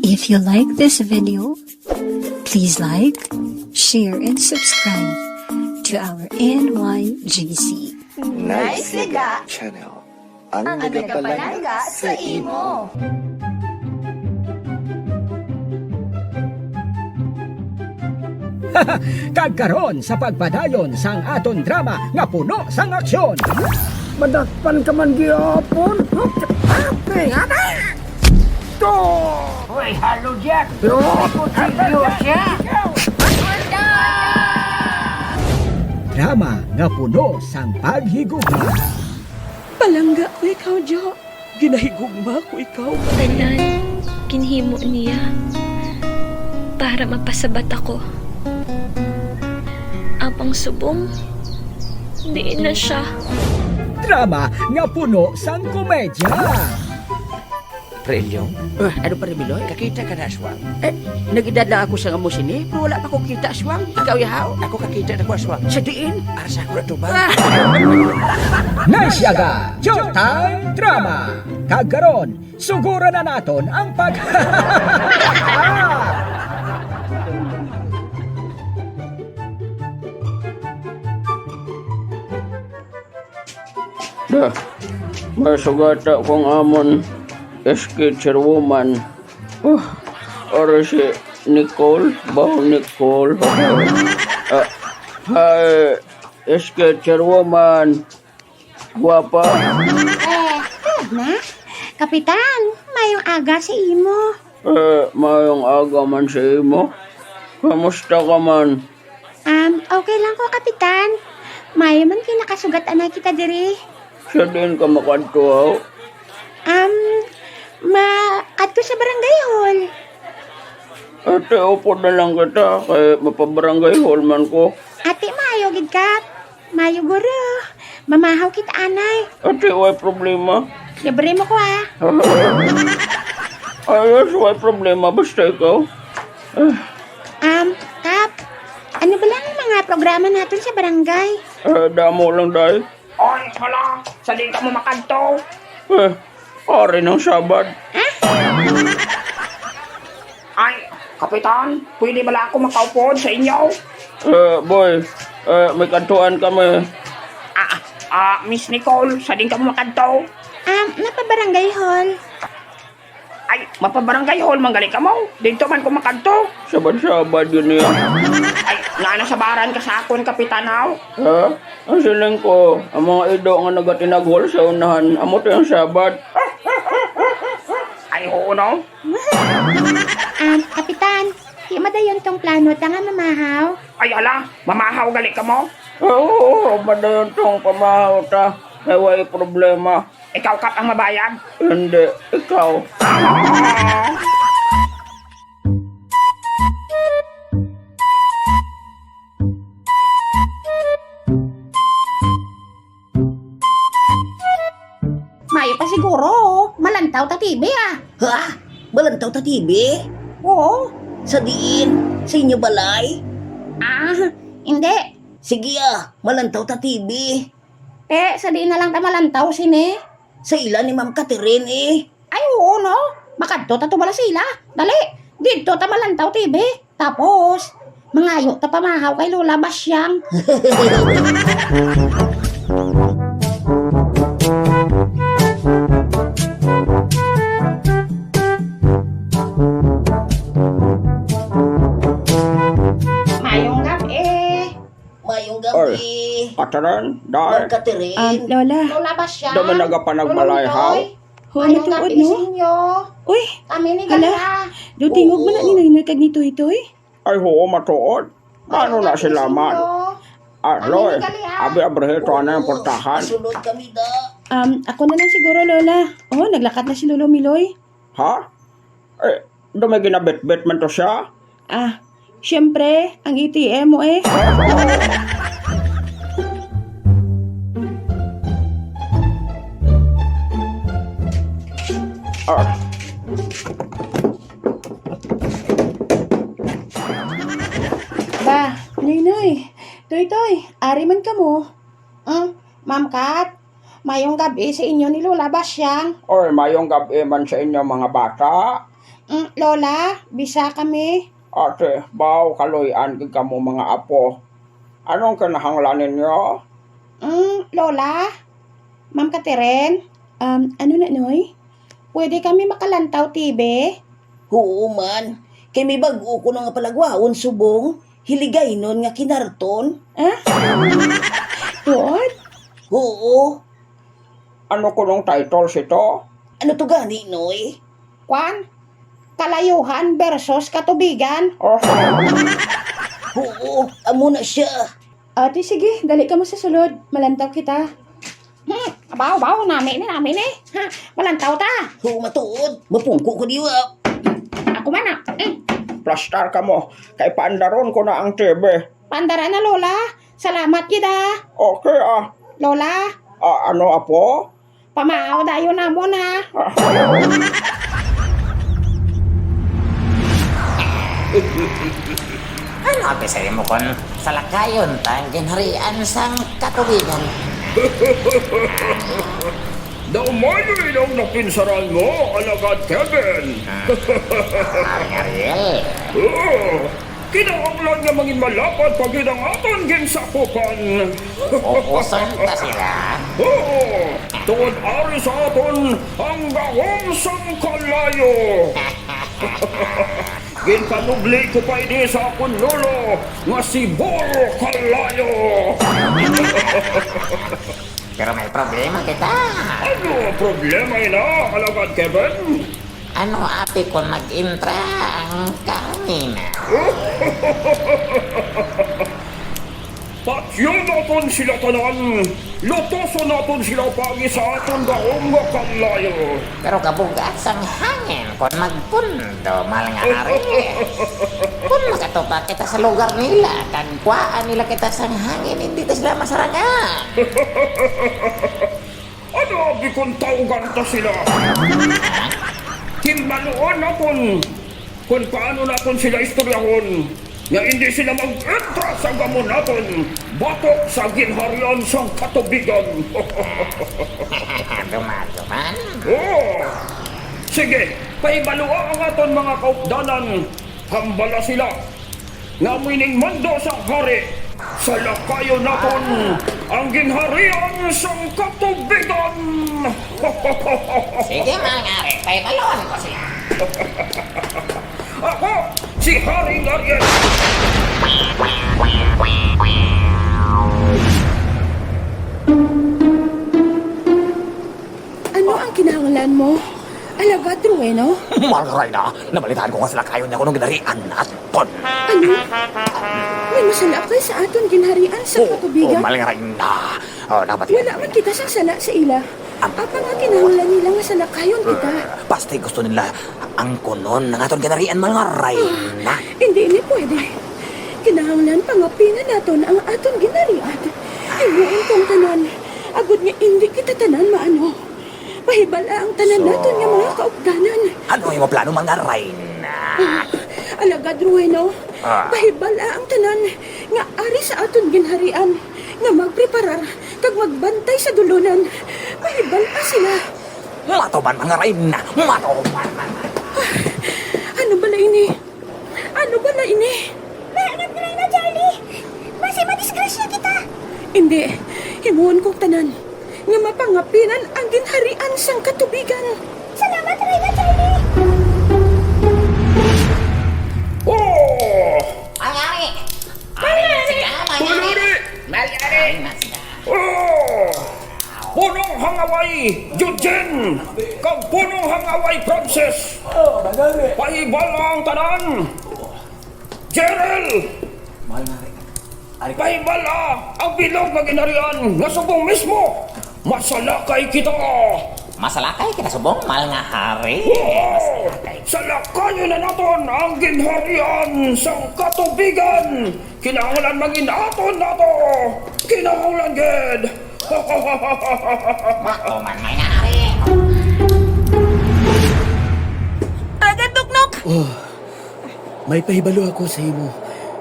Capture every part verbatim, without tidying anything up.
If you like this video, please like, share, and subscribe to our N Y G C. Nice Liga Channel. Ang nagapalangga sa imo. Kag karon sa pagpadayon sang aton drama nga puno sang aksyon. Madakpan ka man gihapon. Ate, ate! To! Hoy, halo dyan! Yo! Kutsilyo siya! Drama nga puno sang paghigugma. Palangga ko ikaw, Jo. Ginahigugma ko ikaw. Tanan, ginhimo niya para mapasabat ako. Apang subong, diin na siya. Drama nga puno sang komedya. Pre Elyong? Ah, ano, Pare Miloy? Kakita ka na, aswang? Eh, nag-edad lang ako sa amo sini, pero wala pa ko kita, aswang. Ikaw, yahaw? Ako kakita na ko, aswang. Sa diin? Ara sa ako na to ba? Ah! Nice Yaga, Showtime Drama. Kag karon, suguran na naton ang pag- Da, may sugata kong amon S K chairwoman. Uh, oro si Nicole, ba, Nicole? Ah, hi, S K chairwoman. Guwapa. Eh, na? Kapitan, mayong aga sa imo. Eh, mayong aga man sa imo. Kamusta ka man? Um, okay lang ko, Kapitan. Maayo man kay nakasugat anay kita diri. Sa diin ka makadto, haw? Um, makadto sa barangay hall. Ate, upod na lang kita, kay mapabarangay hall man ko. Ate, maayo gid ka. Maayo guro. Mamahaw kita anay. Ate, way problema. Libre mo ko, ah. Ayos, way problema. Basta ikaw. Ah. Um, Kap, ano ba lang ang mga programa naton sa barangay? Eh, damo lang, day. Oy, hala, sa di ka mo makadto. Eh, ari ng Sabad. Ah? Ay, Kapitan, pwede bala ako makaupod sa inyo? Eh, boy, eh, may kadtuan kami. Ah, ah, Miss Nicole, sa din kamo makadto? Um, napa barangay hall. Ay, mapa barangay hall man gali kamo. Dito man ko makadto. Sabad-sabad yun niya. Ay, nanasabaran ka sa akon, Kapitan, haw? Ha? Ang siling ko, ang mga ido nga nagatinaghol sa unahan, amo to yung Sabad. Ay, oo, no? Ah, Kapitan, di madayon tong plano ta nga mamahaw? Ay, ala, mamahaw gali kamo? Oo, madayon tong pamahaw ta. Kay way problema. Ikaw, Kap, ang mabayad? Hindi, ikaw. Maayo pa siguro, malantaw ta T V, ah. Ha? Malantaw ta T V? Oo. Sa diin? Sa inyo balay? Ah, hindi. Sige, ah, malantaw ta T V. Eh, sa diin na lang ta malantaw sini? Sa ila ni Ma'am Catherine, eh. Ay, oo, no? Makadto ta to bala sa ila. Dali, didto ta malantaw T V. Tapos, mangayo ta pamahaw kay Lola Basyang. Mayong gab-i. Mayong gab-i. Ay, Catherine, Day. Ma'am Catherine. Um, Lola. Lola Basyang. Damo na ka pa nagbalay, haw? Ho, matuod, no? Uy, kami ni hala, Gala. Do tingog man na ni Noynoy kag ni Toytoy? Ay, oo, matuod. Ano na sila man? Ah, Loy, abi, abrihi to, ano yung portahan? Sulod kami, da. Um, ako na lang siguro, Lola. Oh, naglakat na si Lolo Miloy. Ha? Eh, do may ginabitbit man to siya? Ah, siyempre, ang A T M mo eh. Ah. Ba, Noynoy, Toytoy, ari man kamo. Hmm, Ma'am Kat, mayong gab-i sa inyo ni Lola Basyang. Oy, mayong gab-i man sa inyo, mga bata. Mm, Lola, bisa kami. Ate, baw kaloy-an gid kamo, mga apo. Anong kinahanglan ninyo? Mm, Lola? Ma'am Catherine? Um, ano na, Noy? Pwede kami makalantaw T V? Huo man. Kay may bag-o ko na nga palagwaon subong hiligaynon nga kinarton. Ah? Tuod? Huo. Ano kunong title sito? Ano to gani, Noy? Kwan? Kalayuhan versus katubigan. Oh. Huo, amo na siya. O, di sige, dali kamo sa sulod. Malantaw kita. Hmm, abaw, abaw, nami ni, nami ni. Ha, malantaw ta. Huo, matuod. Mapungko ko diwa. Ako man, ah. Mm. Plastar kamo. Kay paandaron ko na ang T V. Paandara na, Lola. Salamat gid, ah. Okay, ah. Lola. Ah, ano, apo? Pamaaw dayon namon, ha. Ano abi sa imo kon salakayon ta ang ginharian sang katubigan? Daw mayo ang napinsaran mo, Alagad Kevin. Ah, Haring Ariel. Oh, kinahanglan nga mangin malapad pa gid ang aton ginsakupan. Upuson ta sila. Oo, tungod ari sa aton ang gahom sang kalayo. Ginpanubli ko pa ini sa akon lolo nga si Bor Kalayo. Pero may problema kita. Ano ang problema ina, Alagad Kevin? Ano abi kon mag-intra ang kahanginan? Patyon naton sila tanan. Lutoson naton sila paagi sa aton gahom nga kalayo. Pero kabug-at sang hangin kon magpundo, mahal nga hari. Kon makatupa kita sa lugar nila, kag kuhaan nila kita sang hangin, hindi ta sila masaranga. Ano abi kon tawgan ta sila? Himbaluon naton kon paano naton sila istoryahon nga hindi sila mag-entra sa gamo naton batok sa ginharian sang katubigan. Duman-duman. Oo. Sige, pahibalua ang aton mga kaupdanan. Hambala sila nga amo ining mando sang hari. Salakayon naton ang ginharian sang katubigan. Sige, mahal nga hari, pahibaluon ko sila. Ako, si Haring Ariel. Ano ang kinahanglan mo, Alagad Trueno? Mahal nga Reyna, nabalitaan ko nga salakayon niya kuno ang ginharian naton. Ano? May masalakay sa aton ginharian sa katubigan? Oh, mahal nga Reyna. Oh, nabatian ko. Wala man kita sang sala sa ila. Apang nga kinahanglan nila nga salakayon kita. Eh, basta gusto nila ang kunon ng aton ginharian, mahal nga Reyna. Ah, hindi ini pwede. Kinahanglan pangapinan naton ang aton ginharian. Himuon ko ang tanan, agod nga indi kita tanan maano. Pahibal-a ang tanan naton nga mga kaupdanan. Ano imo plano, mahal nga Reyna? Ah, Alagad Trueno, ah, pahibal-a ang tanan nga ari sa aton ginharian nga magpreparar kag magbantay sa dulunan. Pahibal-a sila. Matuman, mahal nga Reyna! Matuman! Ah, ano bala ini? Ano bala ini? May anak na na, Charlie! Basi madisgrasya kita! Hindi. Himuon kong tanan nga mapangapinan ang ginharian sang katubigan. Salamat, Reyna Charlie! Oh! Ang ari! Ang ari! Ang ari! Ang ari! Ang ari! Oh! Punong hangaway, Eugene, kag punong hangaway, Francis. Oh, bagay. Pahibal ang tanan. Jerel! Mahal nga rin. Ari ka. Pahibal-a ang bilog nga ginharian nga subong mismo. Masalakay kita. Masalakay kita subong, mahal nga hari. Oo. Masalakay. Salakayon na naton ang ginharian sang katubigan. Kinahanglan mangin-aton nato. Kinahanglan gid. Mao man, may nari. Agad, Nuknok! Oh, may pahibalo ako sa imo,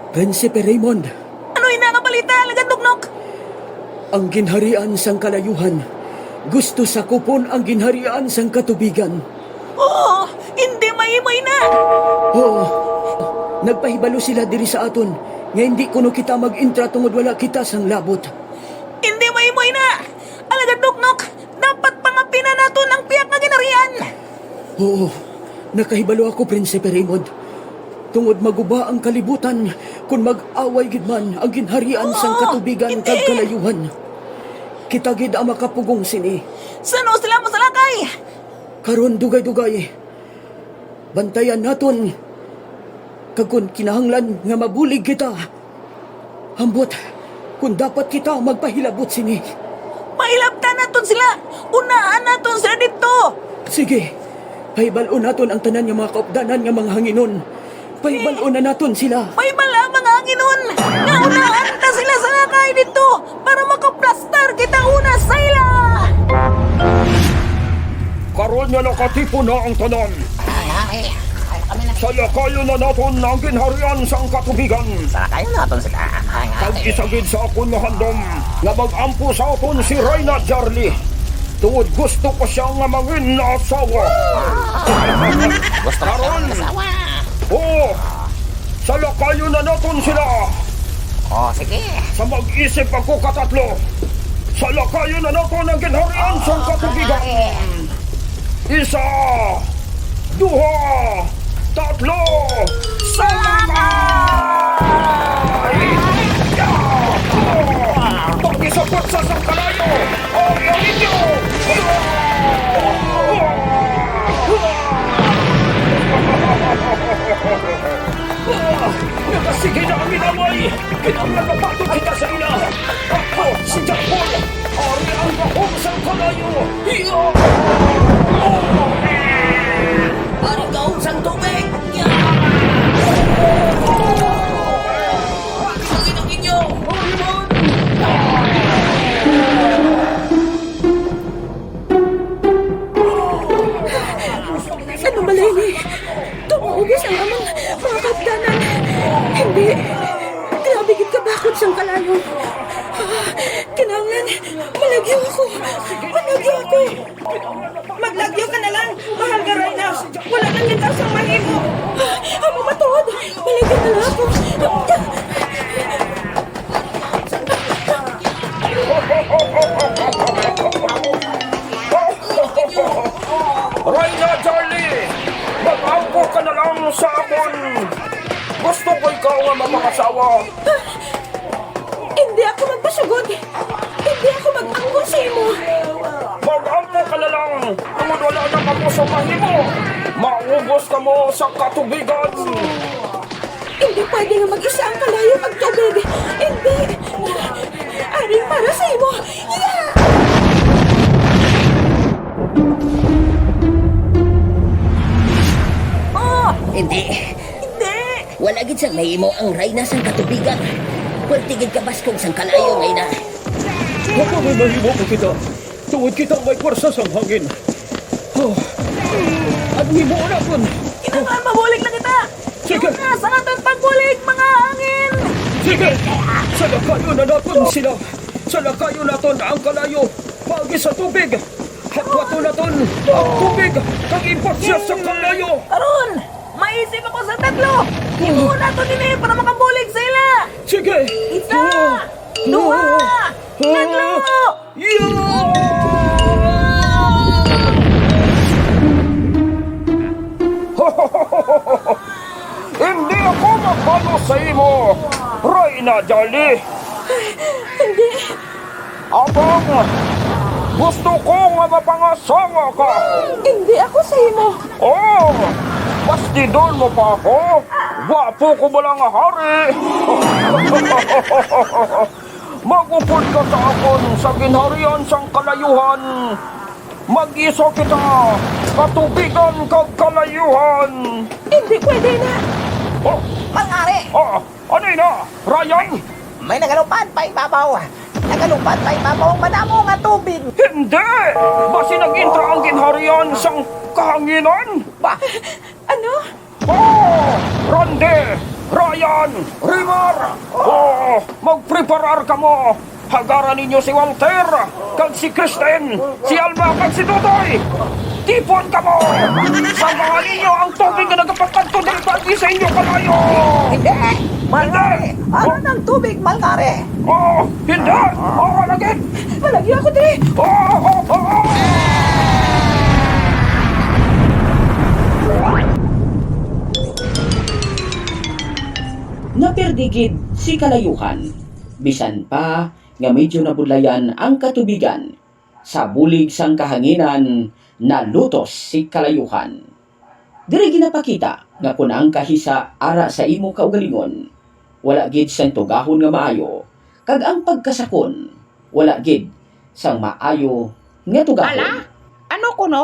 Prinsipe Raymond. Ano ina nga balita, Alagad Nuknok? Ang ginharian sang kalayuhan gusto sakupon ang ginharian sang katubigan. Oh, hindi maimay na! Oo, nagpahibalo sila diri sa aton nga hindi kuno kita mag-entra tungod wala kita sang labot. Hindi mahimo ina! Alagad, Nuknok, dapat pangapina naton ang pihak nga ginharian. Oo, nakahibalo ako, Prinsipe Raymond. Tungod maguba ang kalibutan kon mag-away gid man ang ginharian sang Oo, katubigan hindi. kag kalayuhan. Kita gid ang makapugong sini. San-o sila masalakay? Karon, dugay-dugay, bantayan naton. Kag kon kinahanglan nga mabulig kita, ambot, kon dapat kita magpahilabot sini. Mahilabtan naton sila! Unaan naton sila didto! Sige, pahibal-on naton ang tanan nga mga kaupdanan nga mga hanginon. Pahibal-on na naton sila. Pahibal-a ang mga hanginon nga unaan ta sila salakay didto para makaplastar kita una sa ila! Karon nga nakatipon na ang tanan, Ay, ay, ay, kami na. Salakayon na naton ang ginharian sang katubigan. Salakayon naton sila. Ay, ay. Kag isa gid sa akon nga handom nga mag-ampo sa aton si Reyna Jarly, tungod gusto ko siya nga mangin asawa. Gusto ko siya Karon, mangin asawa. Oo, salakayon na naton sila. Oh, sige. Sa mag-isip ako katatlo, salakayon na naton ang ginharian sang katubigan. Isa, duha, tatlo, salakay! Pati sa pwersa sang kalayo, ang inyo! Nakasigi na ang inaway! Kinahanglan mapatod kita sa ila! Ako si Jackpot, ari ang gahom sang kalayo! Iya! Ari ang gahom sang tubig! Iya! Panginoon ninyo! Ano bala ini? Tumuubos ang amang mga kaupdanan. Hindi. Grabe gid kabakod sang kalayo. Kinahanglan, malagyo ako. Malagyo ako. Maglagyo ka na lang, mahal nga Reyna. Wala na kita sa mahimo. Amo matuod. Malagyo na lang ako. Reyna Jarly, mag-ampo ka na lang sa akon. Gusto ko ikaw nga mapangasawa. Hindi ako magpasugod. Hindi ako mag-ampo sa imo. Mag-ampo ka na lang, tungod wala na kamo sa mahimo. Maubos kamo sa katubigan. Hindi pwede nga mag-isa ang kalayo kag tubig. Hindi. Aring para sa imo. Yeah! Oh! Hindi. Hindi. Wala gid sang mahimo ang rayna sang katubigan. Pwerte gid ka baskog sang kalayo, rayna. Ako may mahimo ko kita. Tungod kita may pwersa sang hangin. Oh. Ano himuon naton? Kinahanglan mabulig na kita! Sige. Una sa aton pagbulig, mga hangin! Sige! Salakayon na naton sila! Salakayon naton ang kalayo! Paagi sa tubig! Hatwaton naton ang tubig kag ipasya sa kalayo! Karon, maisip ako sa tatlo! Himuon naton ini para makabulig sa ila! Sige! Isa! Duha! Duha! Tatlo! Yeah! Hindi ako magbalos sa imo, Rayna Jarly. Hindi. Abang, gusto ko nga mapangasawa ka. Hindi ako sa imo. Oh, bastidon mo pa ako? Gwapo ko bala nga hari. Mag-upod ka sa akon sa ginharian sang kalayuhan. Mag-isa kita, katubigan kag kalayuhan. Hindi pwede na. Oh. Mang-ari! Ah, ano na, Ryan? May nagalupad pa ibabaw. Nagalupad pa ibabaw ang madamo nga tubig. Hindi! Basi nag-intra ang ginharian sang kahanginan? Ba? Ano? Oh! Randy! Ryan! Rimar! Oh! Magpreparar kamo! Hagara ninyo si Walter, kag si Kristen, si Alma, kag si Totoy! Tipon kamo! Sagawa ninyo ang tubig nga nagapakadto diri paagi sa inyo kalayo! Hindi! Malngari! Ano ng tubig, Malngari? Oh, hindi! Oh, lagi! Malagi ako diri! Oh, oh, oh, oh! Napirdi gid si Kalayuhan, bisan pa nga medyo nabudlayan ang katubigan. Sa bulig sang kahanginan, nalutos si Kalayuhan. Diri ginapakita nga kon ang kahisa ara sa imo kaugalingon, wala gid sang tugahon nga maayo, kag ang pagkasakon, wala gid sang maayo nga tugahon. Ala? Ano kuno?